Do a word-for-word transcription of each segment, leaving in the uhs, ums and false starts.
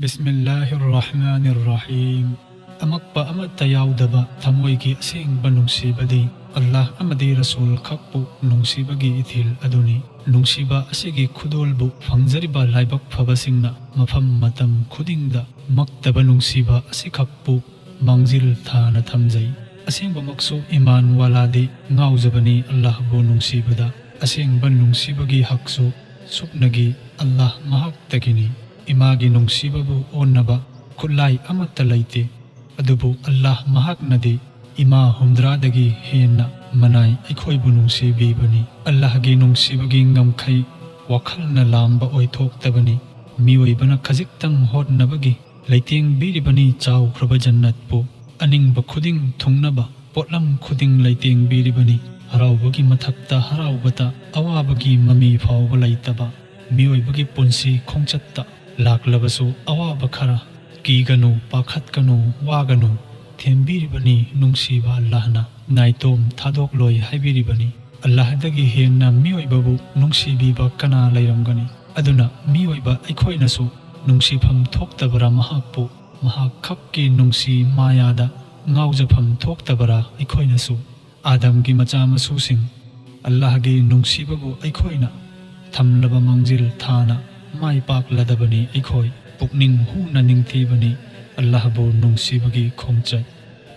ꯕꯤꯁꯃꯤꯜꯂꯥꯍꯤꯔ ꯔꯍꯃꯥꯅꯤꯔ ꯔꯍꯤꯝ꯫ ꯑꯃꯛꯄ ꯑꯃꯠꯇ ꯌꯥꯎꯗꯕ ꯊꯃꯣꯏꯒꯤ ꯑꯁꯦꯡꯕ ꯅꯨꯡꯁꯤꯕꯗꯤ ꯑꯜꯂꯥꯍ ꯑꯃꯗꯤ ꯔꯁꯨꯜ ꯈꯛꯄꯨ ꯅꯨꯡꯁꯤꯕꯒꯤ ꯏꯊꯤꯜ ꯑꯗꯨꯅꯤ꯫ ꯅꯨꯡꯁꯤꯕ ꯑꯁꯤꯒꯤ ꯈꯨꯗꯣꯜꯕꯨ ꯐꯪꯖꯔꯤꯕ ꯂꯥꯏꯕꯛ ꯐꯕꯁꯤꯡꯅ ꯃꯐꯝ ꯃꯇꯝ ꯈꯨꯗꯤꯡꯗ ꯃꯛꯇꯕ ꯅꯨꯡꯁꯤꯕ ꯑꯁꯤꯈꯛꯄꯨ ꯃꯥꯡꯖꯤꯜ ꯊꯥꯅ ꯊꯝꯖꯩ꯫ ꯑꯁꯦꯡꯕꯃꯛꯁꯨ ꯏꯃꯥꯟ ꯋꯥꯂꯥꯗꯤ ꯉꯥꯎꯖꯕꯅꯤ ꯑꯜꯂꯥꯍꯕꯨ ꯅꯨꯡꯁꯤꯕꯗ꯫ ꯑꯁꯦꯡꯕ ꯅꯨꯡꯁꯤꯕꯒꯤ ꯍꯛꯁꯨ ꯁꯨꯞꯅꯒꯤ ꯑꯜꯂꯥꯍ ꯃꯍꯥꯛꯇꯒꯤꯅꯤ꯫ ꯏꯃꯥꯒꯤ ꯅꯨꯡꯁꯤꯕꯕꯨ ꯑꯣꯟꯅꯕ ꯈꯨꯠꯂꯥꯏ ꯑꯃꯠꯇ ꯂꯩꯇꯦ꯫ ꯑꯗꯨꯕꯨ ꯑꯜꯂꯥꯍ ꯃꯍꯥꯛꯅꯗꯤ ꯏꯃꯥ ꯍꯨꯝꯗ꯭ꯔꯥꯗꯒꯤ ꯍꯦꯟꯅ ꯃꯅꯥꯏ ꯑꯩꯈꯣꯏꯕꯨ ꯅꯨꯡꯁꯤꯕꯤꯕꯅꯤ꯫ ꯑꯜꯂꯥꯍꯒꯤ ꯅꯨꯡꯁꯤꯕꯒꯤ ꯉꯝꯈꯩ ꯋꯥꯈꯜꯅ ꯂꯥꯝꯕ ꯑꯣꯏꯊꯣꯛꯇꯕꯅꯤ꯫ ꯃꯤꯑꯣꯏꯕꯅ ꯈꯖꯤꯛꯇꯪ ꯍꯣꯠꯅꯕꯒꯤ ꯂꯩꯇꯦꯡꯕꯤꯔꯤꯕꯅꯤ ꯆꯥꯎꯈ꯭ꯔꯕ ꯖꯟꯅꯠꯄꯨ꯫ ꯑꯅꯤꯡꯕ ꯈꯨꯗꯤꯡ ꯊꯨꯡꯅꯕ ꯄꯣꯠꯂꯝ ꯈꯨꯗꯤꯡ ꯂꯩꯇꯦꯡꯕꯤꯔꯤꯕꯅꯤ꯫ ꯍꯔꯥꯎꯕꯒꯤ ꯃꯊꯛꯇ ꯍꯔꯥꯎꯕꯇ ꯑꯋꯥꯕꯒꯤ ꯃꯃꯤ ꯐꯥꯎꯕ ꯂꯩꯇꯕ ꯃꯤꯑꯣꯏꯕꯒꯤ ꯄꯨꯟꯁꯤ ꯈꯣꯡꯆꯠꯇ ꯂꯥꯛꯂꯕꯁꯨ ꯑꯋꯥꯕ ꯈꯔ ꯀꯤꯒꯅꯨ, ꯄꯥꯈꯠꯀꯅꯨ, ꯋꯥꯒꯅꯨ, ꯊꯦꯝꯕꯤꯔꯤꯕꯅꯤ ꯅꯨꯡꯁꯤꯕ ꯑꯜꯂꯥꯍꯅ꯫ ꯅꯥꯏꯇꯣꯝ ꯊꯥꯗꯣꯛꯂꯣꯏ ꯍꯥꯏꯕꯤꯔꯤꯕꯅꯤ꯫ ꯑꯜꯂꯥꯍꯗꯒꯤ ꯍꯦꯟꯅ ꯃꯤꯑꯣꯏꯕꯕꯨ ꯅꯨꯡꯁꯤꯕꯤꯕ ꯀꯅꯥ ꯂꯩꯔꯝꯒꯅꯤ? ꯑꯗꯨꯅ ꯃꯤꯑꯣꯏꯕ ꯑꯩꯈꯣꯏꯅꯁꯨ ꯅꯨꯡꯁꯤꯐꯝ ꯊꯣꯛꯇꯕ꯭ꯔꯥ ꯃꯍꯥꯛꯄꯨ? ꯃꯍꯥꯛ ꯈꯛꯀꯤ ꯅꯨꯡꯁꯤ ꯃꯥꯌꯥꯗ ꯉꯥꯎꯖꯐꯝ ꯊꯣꯛꯇꯕ꯭ꯔꯥ ꯑꯩꯈꯣꯏꯅꯁꯨ? ꯑꯥꯗꯝꯒꯤ ꯃꯆꯥ ꯃꯁꯨꯁꯤꯡ, ꯑꯜꯂꯥꯍꯒꯤ ꯅꯨꯡꯁꯤꯕꯕꯨ ꯑꯩꯈꯣꯏꯅ ꯊꯝꯂꯕ ꯃꯥꯡꯖꯤꯜ ꯊꯥꯅ ꯃꯥꯏ ꯄꯥꯛꯂꯗꯕꯅꯤ ꯑꯩꯈꯣꯏ꯫ ꯄꯨꯛꯅꯤꯡ ꯍꯨꯅ ꯅꯤꯡꯊꯤꯕꯅꯤ ꯑꯜꯂꯥꯍꯕꯨ ꯅꯨꯡꯁꯤꯕꯒꯤ ꯈꯣꯡꯆꯠ꯫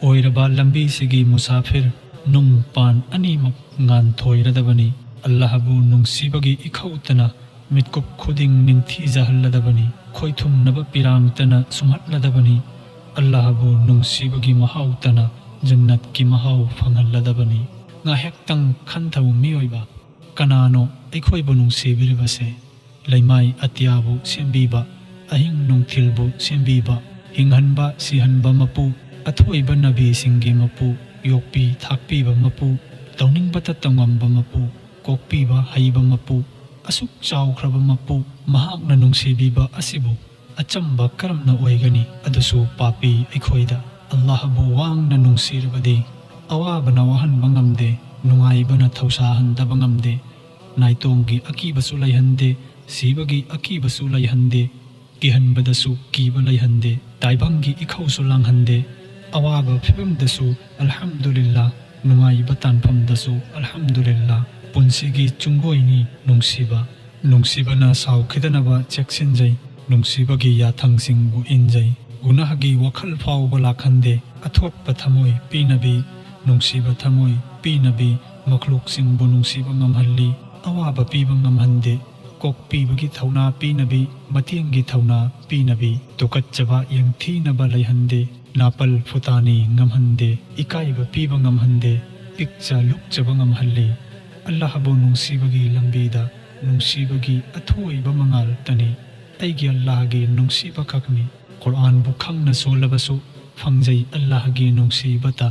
ꯑꯣꯏꯔꯕ ꯂꯝꯕꯤꯁꯤꯒꯤ ꯃꯨꯁꯥꯐꯤꯔ ꯅꯨꯡ ꯄꯥꯟ ꯑꯅꯤꯃꯛ ꯉꯥꯟꯊꯣꯏꯔꯗꯕꯅꯤ꯫ ꯑꯜꯂꯥꯍꯕꯨ ꯅꯨꯡꯁꯤꯕꯒꯤ ꯏꯈꯧꯇꯅ ꯃꯤꯠꯀꯨꯞ ꯈꯨꯗꯤꯡ ꯅꯤꯡꯊꯤꯖꯍꯜꯂꯗꯕꯅꯤ꯫ ꯈꯣꯏꯊꯨꯝꯅꯕ ꯄꯤꯔꯥꯡꯇꯅ ꯁꯨꯝꯍꯠꯂꯗꯕꯅꯤ꯫ ꯑꯜꯂꯥꯍꯕꯨ ꯅꯨꯡꯁꯤꯕꯒꯤ ꯃꯍꯥꯎꯇꯅ ꯖꯟꯅꯠꯀꯤ ꯃꯍꯥꯎ ꯐꯪꯍꯜꯂꯗꯕꯅꯤ꯫ ꯉꯥꯏꯍꯥꯛꯇꯪ ꯈꯟꯊꯧ ꯃꯤꯑꯣꯏꯕ, ꯀꯅꯥꯅꯣ ꯑꯩꯈꯣꯏꯕꯨ ꯅꯨꯡꯁꯤꯕꯤꯔꯤꯕꯁꯦ? ꯂꯩꯃꯥꯏ ꯑꯇꯤꯌꯥꯕꯨ ꯁꯦꯝꯕꯤꯕ, ꯑꯍꯤꯡ ꯅꯨꯡꯊꯤꯜꯕꯨ ꯁꯦꯝꯕꯤꯕ, ꯍꯤꯡꯍꯟꯕ ꯁꯤꯍꯟꯕ ꯃꯄꯨ, ꯑꯊꯣꯏꯕ ꯅꯕꯤꯁꯤꯡꯒꯤ ꯃꯄꯨ, ꯌꯣꯛꯄꯤ ꯊꯥꯛꯄꯤꯕ ꯃꯄꯨ, ꯇꯧꯅꯤꯡꯕꯇ ꯇꯧꯉꯝꯕ ꯃꯄꯨ, ꯀꯣꯛꯄꯤꯕ ꯍꯩꯕ ꯃꯄꯨ, ꯑꯁꯨꯛ ꯆꯥꯎꯈ꯭ꯔꯕ ꯃꯄꯨ, ꯃꯍꯥꯛꯅ ꯅꯨꯡꯁꯤꯕꯤꯕ ꯑꯁꯤꯕꯨ ꯑꯆꯝꯕ ꯀꯔꯝꯅ ꯑꯣꯏꯒꯅꯤ? ꯑꯗꯨꯁꯨ ꯄꯥꯄꯤ ꯑꯩꯈꯣꯏꯗ꯫ ꯑꯜꯂꯥꯍꯕꯨ ꯋꯥꯡꯅ ꯅꯨꯡꯁꯤꯔꯕꯗꯤ ꯑꯋꯥꯕꯅ ꯋꯥꯍꯟꯕ ꯉꯝꯗꯦ, ꯅꯨꯡꯉꯥꯏꯕꯅ ꯊꯧꯁꯥꯍꯟꯗꯕ ꯉꯝꯗꯦ, ꯅꯥꯏꯇꯣꯝꯒꯤ ꯑꯀꯤꯕꯁꯨ ꯂꯩꯍꯟꯗꯦ, ꯁꯤꯕꯒꯤ ꯑꯀꯤꯕꯁꯨ ꯂꯩꯍꯟꯗꯦ꯫ ꯀꯤꯍꯟꯕꯗꯁꯨ ꯀꯤꯕ ꯂꯩꯍꯟꯗꯦ, ꯇꯥꯏꯕꯪꯒꯤ ꯏꯈꯧꯁꯨ ꯂꯥꯡꯍꯟꯗꯦ꯫ ꯑꯋꯥꯕ ꯐꯤꯕꯝꯗꯁꯨ ꯑꯜꯍꯝꯗꯨꯂꯤꯜꯂꯥ, ꯅꯨꯡꯉꯥꯏꯕ ꯇꯥꯟꯐꯝꯗꯁꯨ ꯑꯜꯍꯝꯗꯨꯂꯤꯜꯂꯥ꯫ ꯄꯨꯟꯁꯤꯒꯤ ꯆꯨꯡꯒꯣꯏꯅꯤ ꯅꯨꯡꯁꯤꯕ꯫ ꯅꯨꯡꯁꯤꯕꯅ ꯁꯥꯎꯈꯤꯗꯅꯕ ꯆꯦꯛꯁꯤꯟꯖꯩ, ꯅꯨꯡꯁꯤꯕꯒꯤ ꯌꯥꯊꯪꯁꯤꯡꯕꯨ ꯏꯟꯖꯩ꯫ ꯒꯨꯅꯥꯍꯒꯤ ꯋꯥꯈꯜ ꯐꯥꯎꯕ ꯂꯥꯛꯍꯟꯗꯦ, ꯑꯊꯣꯠꯄ ꯊꯃꯣꯏ ꯄꯤꯅꯕꯤ꯫ ꯅꯨꯡꯁꯤꯕ ꯊꯃꯣꯏ ꯄꯤꯅꯕꯤ, ꯃꯈꯂꯨꯛꯁꯤꯡꯕꯨ ꯅꯨꯡꯁꯤꯕ ꯉꯝꯍꯜꯂꯤ, ꯑꯋꯥꯕ ꯄꯤꯕ ꯉꯝꯍꯟꯗꯦ꯫ ꯀꯣꯛꯄꯤꯕꯒꯤ ꯊꯧꯅꯥ ꯄꯤꯅꯕꯤ, ꯃꯇꯦꯡꯒꯤ ꯊꯧꯅꯥ ꯄꯤꯅꯕꯤ, ꯇꯨꯀꯠꯆꯕ ꯌꯦꯡꯊꯤꯅꯕ ꯂꯩꯍꯟꯗꯦ, ꯅꯥꯄꯜ ꯐꯨꯇꯥꯅꯤ ꯉꯝꯍꯟꯗꯦ, ꯏꯀꯥꯏꯕ ꯄꯤꯕ ꯉꯝꯍꯟꯗꯦ, ꯄꯤꯛꯆ ꯂꯨꯛꯆꯕ ꯉꯝꯍꯜꯂꯤ꯫ ꯑꯜꯂꯥꯍꯕꯨ ꯅꯨꯡꯁꯤꯕꯒꯤ ꯂꯝꯕꯤꯗ ꯅꯨꯡꯁꯤꯕꯒꯤ ꯑꯊꯣꯏꯕ ꯃꯉꯥꯜꯇꯅꯤ꯫ ꯑꯩꯒꯤ ꯑꯜꯂꯥꯍꯒꯤ ꯅꯨꯡꯁꯤꯕ ꯈꯛꯅꯤ꯫ ꯀꯨꯔꯑꯥꯟꯕꯨ ꯈꯪꯅ ꯁꯣꯜꯂꯕꯁꯨ ꯐꯪꯖꯩ ꯑꯜꯂꯥꯍꯒꯤ ꯅꯨꯡꯁꯤꯕꯇ꯫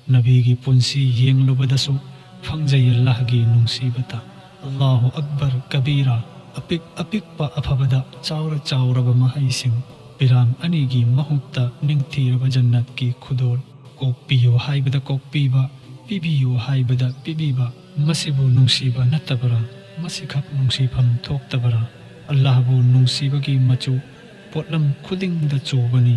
ꯅꯕꯤꯒꯤ ꯄꯨꯟꯁꯤ ꯌꯦꯡꯂꯨꯕꯗꯁꯨ ꯐꯪꯖꯩ ꯑꯜꯂꯥꯍꯒꯤ ꯅꯨꯡꯁꯤꯕꯇ꯫ ꯑꯜꯂꯥꯍꯨ ꯑꯛꯕꯔ ꯀꯕꯤꯔꯥ, ꯑꯄꯤꯛ ꯑꯄꯤꯛꯄ ꯑꯐꯕꯗ ꯆꯥꯎꯔ ꯆꯥꯎꯔꯕ ꯃꯍꯩꯁꯤꯡ꯫ ꯄꯤꯔꯥꯡ ꯑꯅꯤꯒꯤ ꯃꯍꯨꯠꯇ ꯅꯤꯡꯊꯤꯔꯕ ꯖꯟꯅꯠꯀꯤ ꯈꯨꯗꯣꯜ꯫ ꯀꯣꯛꯄꯤꯌꯨ ꯍꯥꯏꯕꯗ ꯀꯣꯛꯄꯤꯕ, ꯄꯤꯕꯤꯌꯨ ꯍꯥꯏꯕꯗ ꯄꯤꯕꯤꯕ, ꯃꯁꯤꯕꯨ ꯅꯨꯡꯁꯤꯕ ꯅꯠꯇꯕꯔꯥ? ꯃꯁꯤꯈꯛ ꯅꯨꯡꯁꯤꯐꯝ ꯊꯣꯛꯇꯕꯔꯥ? ꯑꯜꯂꯥꯍꯕꯨ ꯅꯨꯡꯁꯤꯕꯒꯤ ꯃꯆꯨ ꯄꯣꯠꯂꯝ ꯈꯨꯗꯤꯡꯗ ꯆꯨꯕꯅꯤ꯫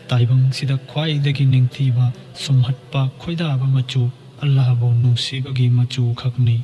ꯇꯥꯏꯕꯪꯁꯤꯗ ꯈ꯭ꯋꯥꯏꯗꯒꯤ ꯅꯤꯡꯊꯤꯕ, ꯁꯨꯝꯍꯠꯄ, ꯈꯣꯏꯗꯥꯕ ꯃꯆꯨ ꯑꯜꯂꯥꯍꯕꯨ ꯅꯨꯡꯁꯤꯕꯒꯤ ꯃꯆꯨ ꯈꯛꯅꯤ꯫